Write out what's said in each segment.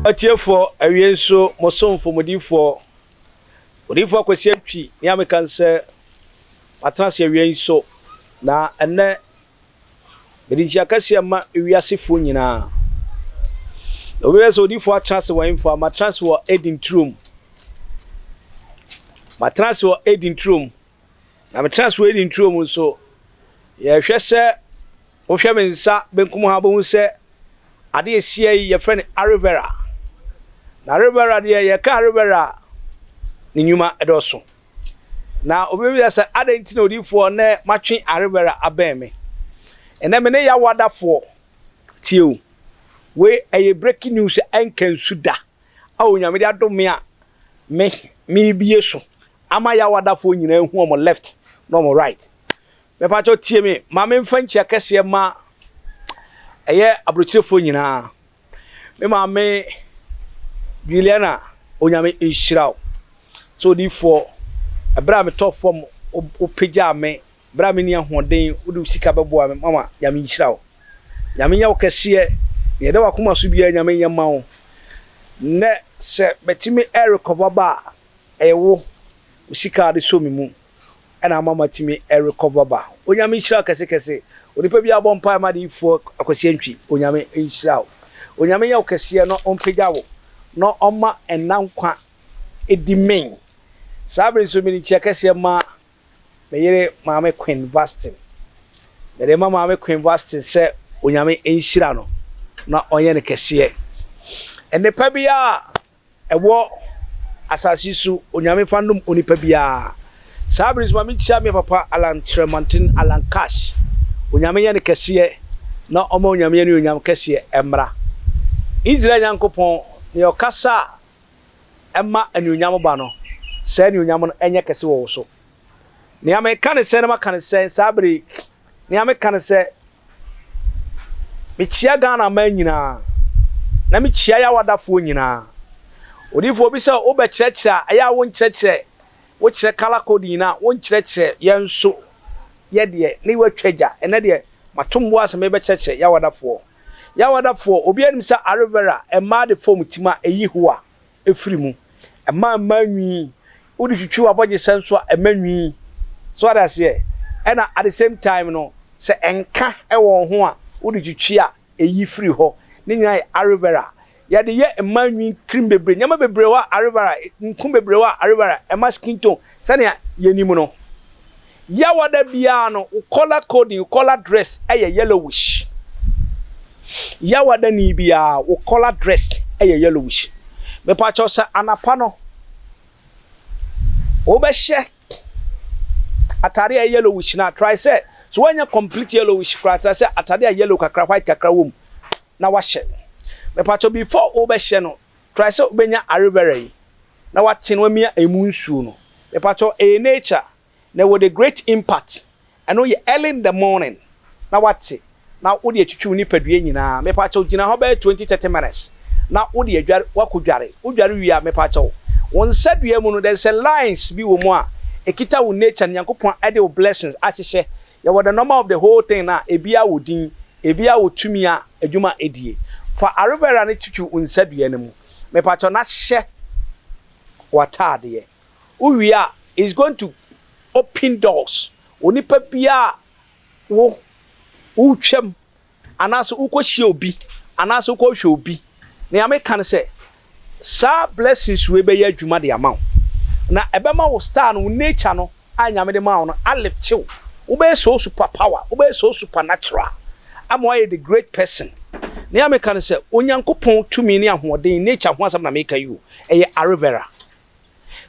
Atiefoɔ, awie nso mo somfo, mo difoɔ, Odiyifoɔ Kwasi Antwi ne a meka sɛ matena ase awia yi so, na ɛnnɛ mede nkyia kɛseɛ ma wiasefoɔ nyinaa. Na obi bɛyɛ sɛ odiyifoɔ atena ase wɔ hemfa? Matena ase wɔ Eden turom. Matena ase wɔ Eden turom. Na metena ase wɔ Eden turom nso, yɛhwɛ sɛ wohwɛ me nsa benkum ha wobɛhu sɛ ade a ɛsia yi yɛfrɛ no aloe vera. Na aloe vera deɛ yɛka aloe vera a ne nnwuma dɔɔso. Na obi bɛbisa sɛ adɛn nti na odiyifoɔ nnɛ matwe aloe vera abɛn me. Ɛnnɛ me ne Yawadafoɔ tie o. Wei ɛyɛ breaking news ɛnka nsu da a Onyame de adom me a me merebie so ama Yawadafoɔ nyinaa hu wɔn left na wɔn right. Mepakyɛw tie me, ma memfa nkyia kɛseɛ ma ɛyɛ aburokyerefoɔ nyinaa. Me maame Juliana, Onyame nhyira wo. Sɛ odiyifoɔ, ɛberɛ a metɔ fam, wopagyaa me, berɛ a menni ahoɔden, wode wo sika bɛboa me, mama, Nyame nhyira wo. Nyame nyɛ wo kɛseɛ, nea ɛda w'akoma so biara Nyame nyɛ mma wo. Nnɛ sɛ matumi ɛrekɔba ba a, ɛyɛ wo, wo sika a wode sɔ me mu. Ɛna ama matumi ɛrekɔba ba. Onyame nhyira wo kɛse kɛse. Onipa biara bɔ mpaeɛ ma adiyifoɔ Akwasi Antwi. Onyame nhyira wo. Onyame nyɛ wo kɛseɛ na ɔmpagya wo na ɔma ɛnna nkwa ɛdi men. Saa bere nso mede nkyia kɛseɛ ma me yere Maame Queen Vastin. Mede ma Maame Queen Vastin sɛ Onyame nhyira no na ɔnyɛ no kɛseɛ. Nnepa biara ɛwɔ asase yi so, Onyame mfa nnom onipa biara. Saa bere nso ma menkyia me papa Alan Kyerɛmanten, Alan Cash. Onyame nyɛ no kɛseɛ na ɔma Onyame anuonyam kɛseɛ mmra. Israel Nyankopɔn, nea ɔkasa a ɛma anuonyam ba no, saa anuonyam no nyɛ kɛse wɔ wo so. Nea meka ne sɛn na maka ne sɛn saa bere yi, nea meka ne sɛ, mekyia Ghana man nyinaa, na mekyia Yawadafoɔ nyinaa. Odiyifoɔ bi sɛ wobɛkyerɛkyerɛ a, ɛyɛ a wonkyerɛkyerɛ, wokyerɛ colour code nyinaa, wonkyerɛkyerɛ yɛn nso yɛ deɛ ne watwa gya. Ɛnɛ deɛ mato mboa sɛ mebɛkyerɛkyerɛ Yawadafoɔ. Yawadafoɔ, obiara nim sɛ aloe vera, mmaa de fam tim a ɛyi hoa. firi mu. Ɛma mmaa nwi. Wode twitwi w'abɔgyesɛ nso a, ɛma nwi. So wate aseɛ? Ɛna at the same time no, sɛ ɛnka wɔ wo ho a, wode twitwi a, ɛyi firi hɔ. Ne nyinaa yɛ aloe vera. Yɛde yɛ mmaa nwi cream bebree, nneɛma bebree wɔ hɔ a aloe vera, nku bebree wɔ hɔ a aloe vera ɛma skin tone sɛnea yɛnim no. Yawada biara no, wo colour coding, wo colour dress yɛ yellowish. Yawada ni biara, wo colour dress yɛ yellowish. Mepakyɛw sɛ anapa no, wobɛhyɛ atade a ɛyɛ yellowish na try sɛ, so woanya complete yellowish koraa, try sɛ atade a yellow kakra, white kakra wɔ mu na wahyɛ. Mepakyɛw before wobɛhyɛ no, try sɛ wobɛnya aloe vera yi na wate na wamia emu nsuo no. Mepakyɛw ɛyɛ nature na ɛwɔ the great impact. Ɛno yɛ early in the morning na wate na wode atwitwi wo nipadua nyinaa. Mepakyɛw gyina hɔ bɛyɛ 20, 30 minutes na wode adware, wakɔ dware. Wodware wie a mepakyɛw wo nsa dua mu no there is a lines bi wɔ mu a ɛkita wo nature no Nyankopɔn de wo blessings ahyehyɛ. Yɛwɔ the number of the whole thing no a ebiara wɔ din, ebiara wɔ tumi a adwuma a ɛdie. Fa aloe vera no twitwi wo nsa dua no mu mepakyɛw na hyɛ w'ataadeɛ. Wowie a it's going to open doors. Onipa biara wo wotwam anaasɛ wokɔhyia obi anaasɛ wokɔhwɛ obi, nea meka ne sɛ saa blessings wei bɛyɛ adwuma de ama wo na ɛbɛma wo star no, wo nature no a Nyame de maa wo no alifte wo. Wobɛyɛ so super power, wobɛyɛ so supernatural ama woayɛ the great person. Nea meka ne sɛ Onyankopɔn tumi ne ahoɔden, nature ho asɛm na meka yi o, ɛyɛ aloe vera.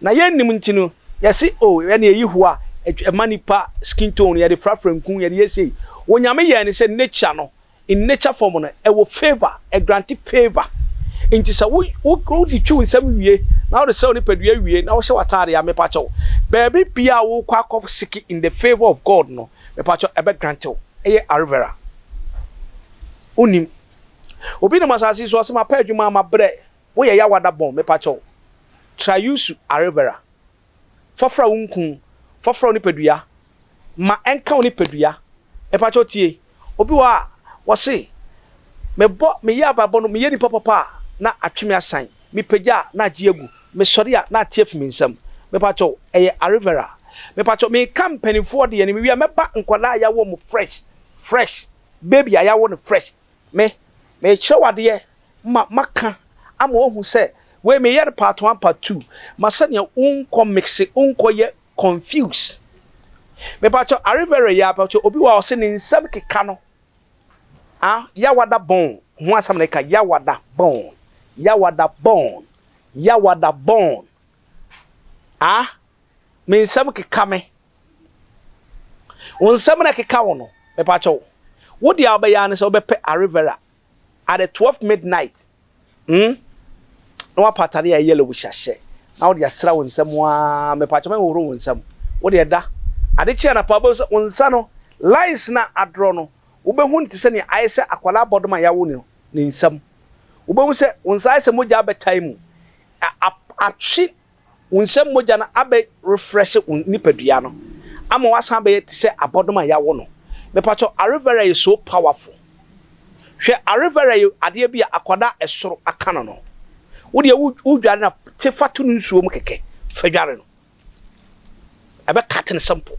Na yɛnnim nti no, yɛse oh ɛne ɛyi hoa, ɛma nipa skin tone, yɛde frafra nku, yɛde yɛ sei. Onyame yɛɛ no sɛ nature no, in nature form no, ɛwɔ favour, ɛgrante favour. Nti sɛ wo wo wode twi wo nsam wie, na wode srɛ wo nipadua wie, na wohyɛ w'ataade a, mepakyɛw, baabi biara a wokɔ akɔ seek in the favour of God no, mepakyɛw, ɛbɛ grante wo. Ɛyɛ aloe vera. Wonnim. Obi nam asase yi so, ɔse mapɛ adwuma, mabrɛ. Woyɛ yawada bɔn mepakyɛw tra use aloe vera fa fra wo nku fa fra wo nipadua ma ɛnka wo nipadua mepakyɛw tie obi wɔ hɔ a wɔse mebɔ meyɛ abrabɔ no meyɛ nipa papa a na atwe me asan, mepagya a na agye agu, mesɔre a na ate afi me nsam. Mepakyɛw, ɛyɛ aloe vera. Mepakyɛw, meka mpanimfoɔ deɛ no, mewie a mɛba nkwadaa a yɛawo wɔn fresh, fresh, baby a yɛawo no fresh. Me, mekyerɛ wo adeɛ ma maka ama woahu sɛ wei meyɛ no part one, part two, ma sɛnea wonkɔ mixe, wonkɔ yɛ confuse. Mepakyɛw, aloe vera yi ara, pakyɛw, obi wɔ hɔ a ɔse ne nsam keka no. Ah Yawada bɔn ho asɛm na ɛka Yawada bɔn Yawada bɔn Yawada bɔn Ah me nsɛm keka me Wo nsɛm na ɛkeka wo no mepakyɛw Wo deɛ a wobɛyɛ ara ne sɛ wobɛpɛ aloe vera at the 12 midnight Hmm? Na wapɛ atade a ɛyɛ yellowish ahyɛ, na wode asra wo nsam ara, mepakyɛ mɛnhohoro wo nsam. Wo deɛ da. Ade kye anapa wobɛhu sɛ wo nsa no, lines no a adrɔ no, wobɛhu no te sɛ nea ayɛ sɛ akwadaa bɔdoma a yɛawo no ne nsam. Wobɛhu sɛ wo nsa ayɛ sɛ mogya abɛtae mu, atwe Wo nsam mogya no abɛ refresh wo nipadua no ama wasan abɛyɛ te sɛ abɔdom a yawo no. Mepakyɛw aloe vera yɛ so powerful. Hwɛ aloe vera yɛ adeɛ bi a akwadaa ɛsoro aka no no. Wo deɛ wo dware no a te fa to no nsuo mu kɛkɛ fa dware no. Ɛbɛ cut no simple.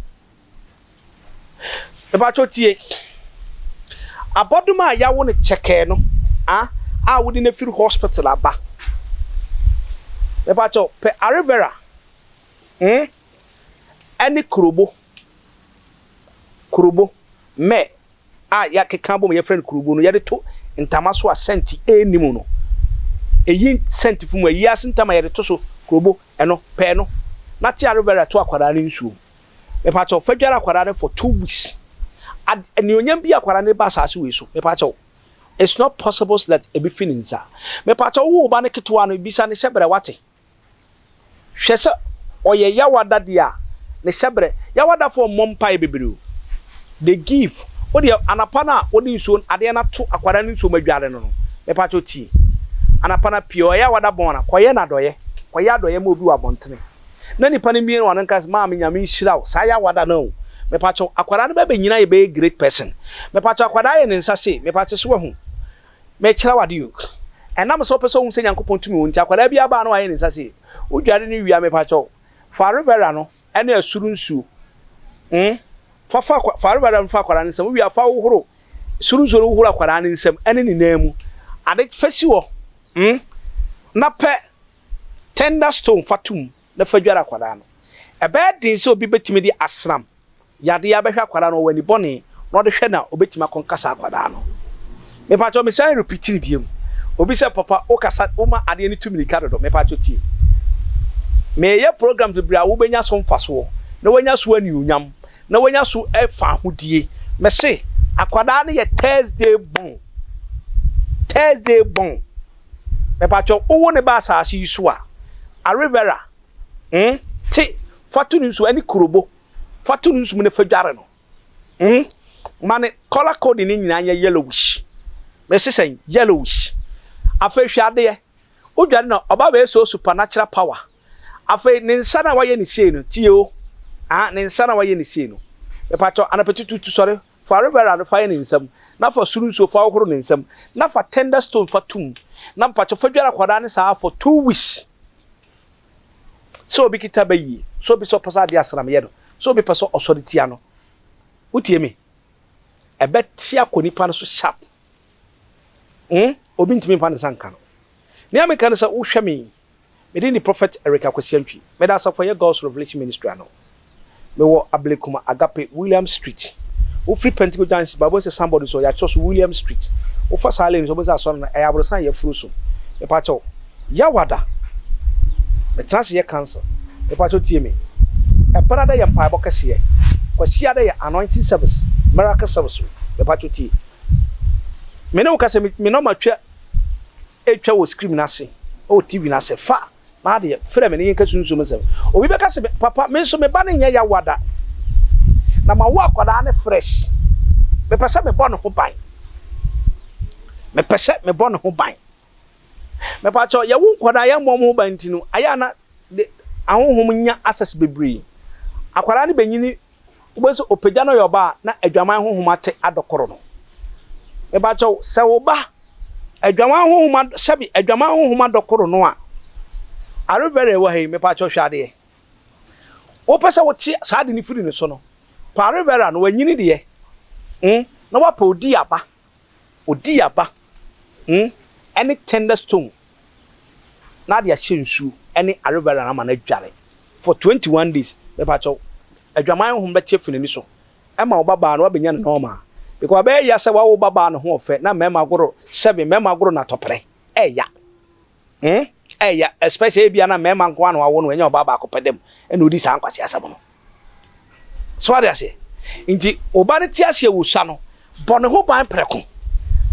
Mepakyɛw tie. Abɔdom a yawo no kyɛkɛɛ no a a wode no afiri hospital aba. Mepakyɛw pɛ aloe vera hmm ɛne kurobo kurobo mɛ a yɛakeka abom a yɛfrɛ no kurobo no yɛde to ntama so a sɛnti ɛnni mu no. Eyi sɛnti fo mu ayi ase ntama yɛde to so kurobo ɛno pɛ ɛno na te aloe vera to akwadaa no nsuo mu. Mepakyɛw fa dware akwadaa no for 2 weeks. Ad anuonyam bi akwadaa no de ba asase wei so. Mepakyɛw, it's not possible that ebi fi ne nsa. Mepakyɛw, wo ba no ketewa no, bisa ne hyɛbrɛ, wate? Hwɛ sɛ ɔyɛ Yawada deɛ a, ne hyɛbrɛ. Yawadafoɔ mmɔ mpaeɛ bebree o. They give. Wo deɛ anapa no a wode nsuo adeɛ no ato akwadaa no nsuo mu adware no no, mepakyɛw tie. Anapa no pii ɔyɛ Yawada bɔn a, kɔyɛ no adɔyɛ. Kɔyɛ adɔyɛ ma obi wɔ abɔntene. Na nipa no mmue w'ano nka sɛ, Maame Nyame nhyira wo, saa Yawada no o. Mepakyɛw, akwadaa no bɛbɛnyini ayɛ bɛyɛ great person. Mepakyɛw, akwadaa yɛ ne nsa sei, mepakyɛw so wahu? Mekyerɛ wo ade o. Ɛnam sɛ wopɛ sɛ wohu sɛ Nyankopɔn tumi wɔ nti, akwadaa bi aba a na wayɛ ne nsa sei. Wodware no wie a, mepakyɛw, fa aloe vera no ne asuru nsuo, hmm, fa fa fa aloe vera no fa akwadaa no nsam, wowie a fa hohoro suru nsuo no hohoro akwadaa no nsam ne ne nan mu. Ade fa si hɔ, hmm, na pɛ tender stone fa to mu na fa dware akwadaa no. Ɛbɛyɛ den sɛ obi bɛtumi de asram yadeɛ abɛhwɛ akwadaa no, ɔwɔ ani bɔne na ɔde hwɛ no a, ɔbɛtumi akɔnka saa akwadaa no. Mepakyɛw, mesan repeat no biom. Obi sɛ, Papa, wokasa, woma adeɛ no tu mirika dodo. Mepakyɛw tie. Meyɛ programs bebree a wobɛnya so mfasoɔ, na woanya so anuonyam, na woanya so fahodie. Mese, akwadaa no yɛ Thursday born. Thursday born. Mepakyɛw, wowo no ba asase yi so a, aloe vera, hmm, te, fa to ne nsu, ɛne kurobo, fa to ne nsu mu na fa dware no. Ma ne color code no nyinaa nyɛ yellowish. Mese sɛn? Yellowish. Afei hwɛ adeɛ, wodware no a, ɔba bɛyɛ so supernatural power. Afei ne nsa no a wayɛ ne sei no, tie o, ah, ne nsa no a wayɛ ne sei no, mepakyɛw, anɔpa tutuutu sɔre, Fa aloe vera no fa yɛ ne nsam, na fa soro nsuo fa hohoro ne nsam, na fa tender stone fa to mu, na mpakyɛ fa dware akwadaa no saa for 2 weeks. Sɛ obi kita bɛ yie, sɛ obi sɛ ɔpɛ sɛ adeɛ asram yɛ no, sɛ obi pɛ sɛ ɔsɔre tia no, wotie me? Ɛbɛte akɔ nipa no so sharp. Obi ntumi mfa ne nsa nka no. Nea meka ne sɛ wohwɛ me yi, Me din de Prophet Eric Akwasi Antwi. Meda asafo a ɛyɛ God's Revelation Ministry ano. Mewɔ Ablekuma Agape, Williams Street. Wofiri Pentico Junction ba a, wobɛhu sɛ signboard nso hɔ, yɛatwerɛ so Williams Street. Wofa saa lane no so a, wobɛhu sɛ asɔre no, ɛyɛ aborosan a yɛaforo so. Mepakyɛw, Yawada, metena ase yɛ council. Mepakyɛw tie me. Ɛbenada yɛ mpaebɔ kɛseɛ. Kwasiada yɛ anointing service, miracle service. Mepakyɛw tie. Me ne wo kasa, me nɔma twa retwa wɔ screen no ase, wɔ TV no ase, fa m'adeɛ frɛ me na yɛnka sunsum nsɛm. Obi bɛka sɛ, Papa, me nso me ba no nyɛ yawa da, na mawo akwadaa no fresh. Mepɛ sɛ mebɔ ne ho ban. Mepɛ sɛ mebɔ ne ho ban. Mepakyɛw, yɛwo nkwadaa yɛmmɔ wɔn ho ban nti no, ayɛ a na de ahonhom nya access bebree. Akwadaa no bɛnyini. Wobɛhu sɛ ɔpagya no yɛ ɔba a na adwaman honhom ate adɔkoro no. Mepakyɛw, sɛ wo ba. Adwaman honhom sɛbi adwaman honhom adɔkoro no a aloe vera ɛwɔ ha yi mepakyɛw hwɛ adeɛ. Wopɛ sɛ wote saa ade no firi ne so no, pɛ aloe vera no wanyini deɛ mm, na wapɛ odi aba, odi aba mm, ɛne tender stone na ade ahyɛ nsuo ɛne aloe vera no ama no adware for 21 days. Mepakyɛw, adwaman honhom bɛte afiri n'ani so ɛma wo babaa no wabɛnya no normal, because abɛyɛ ya sɛ wawo babaa no ho ɔfɛ na mmarima agoro sɛbi mmarima agoro na atɔprɛ ɛya ɛya, especially ebia na mmarima nko ano awo no, ɛnyɛ ɔbaa baako pɛ dɛm ɛna odi saa nkwasi asɛm no so ade aseɛ. Nti ɔba no te aseɛ wɔ sa no bɔ ne ho ban prɛko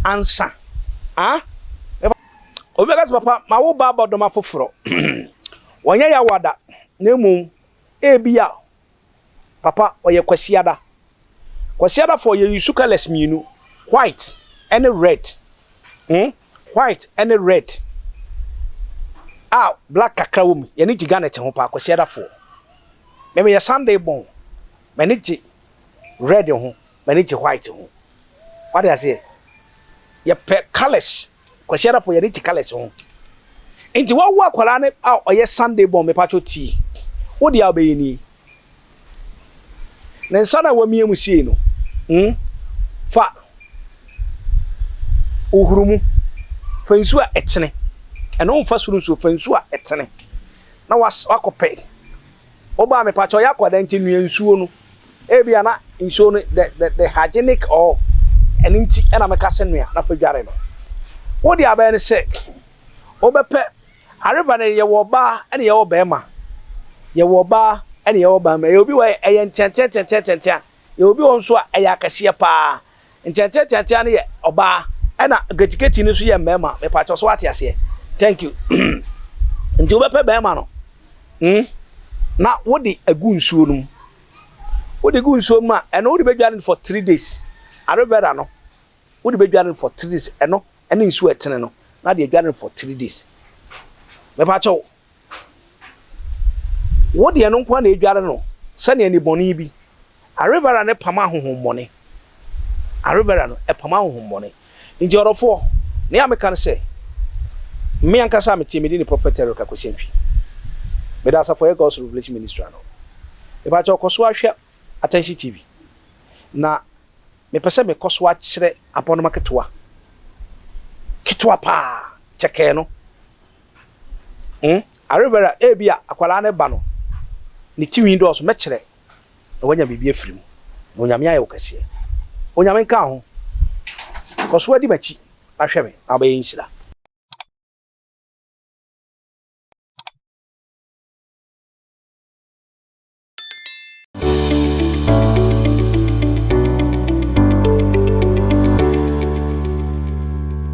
ansa. Ah, obi bɛka sɛ, "Papa, ma wo ba abɔdɔma foforɔ wɔnyɛ yawada na mmom ebia papa ɔyɛ Kwasiada." Kwasiadafoɔ yɛ use colours mmienu, white ɛne red, White ɛne red a black kakra wɔ mu. Yɛne gye garnet ho paa. Kwasiadafoɔ, mɛmɛ yɛ Sunday born, m'ani gye red ho, m'ani gye white ho. Wade aseɛ, yɛpɛ colours. Kwasiadafoɔ, yɛne gye colours ho. Nti wawo akwadaa ne a ɔyɛ Sunday born, mepatwo tii, wo deɛ a wobɛyɛ nie: ne nsa na wamia mu sie no, Fa ohuru mu, fa nsuo a ɛtene, ɛno mfa soro nsuo, fa nsuo a ɛtene na wakɔpɛ wobaa. Mepatwo, ɔyɛ akwadaa nti nua nsuo no, ebia na nsuo no the hygienic or ɛno nti ɛna mɛka sɛ nua na fa dware no. Wo deɛ abɛyɛ ne sɛ wobɛpɛ areva no. Yɛwɔ ɔbaa ɛna yɛwɔ bɛrima, yɛwɔ ɔbaa ɛna yɛwɔ bɛrima. Yɛ obi wɔ ɛyɛ nteanteanteanteantea, yɛ obi wɔ nso a ɛyɛ akɛseɛ paa. Nteanteanteantea no yɛ ɔbaa, ɛna getiketi no nso yɛ mmarima. Mepatwɛ so wate aseɛ. Thank you. Nti wobɛpɛ bɛrima no, Na wode agu nsuo no mu. Wode gu nsuo mu a, ɛno wode bɛdware no for 3 days. Aloe vera no, wode bɛdware no for 3 days. Ɛno ɛne nsuo ɛtene no na de adware no for 3 days. Mepatwɛ, wo deɛ no nko na edware no sɛnea ne bɔne bi. Aloe vera ne pam ahohommɔne. Aloe vera no ɛpam ahohommɔne. Nti ɔdɔfoɔ, nea meka no sɛ me ankasa a metie mede ne Prophet Eric Akwasi Antwi, mede asafo ɛyɛ God's Revelation Ministry ano. Mepakyɛ, ɔkɔ so ahwɛ Attention TV na mepɛ sɛ mekɔ so akyerɛ abɔnoma ketewa ketewa paa kyɛkɛɛ no, Aloe vera ebi a akwadaa ne ba no ne tiwi dɔɔso, mɛkyerɛ na wanya biribi afiri mu na Onyame ayɛ wo kɛseɛ. Onyame nka ho. Kɔ so adi m'akyi na hwɛ me na wobɛyɛ nhyira.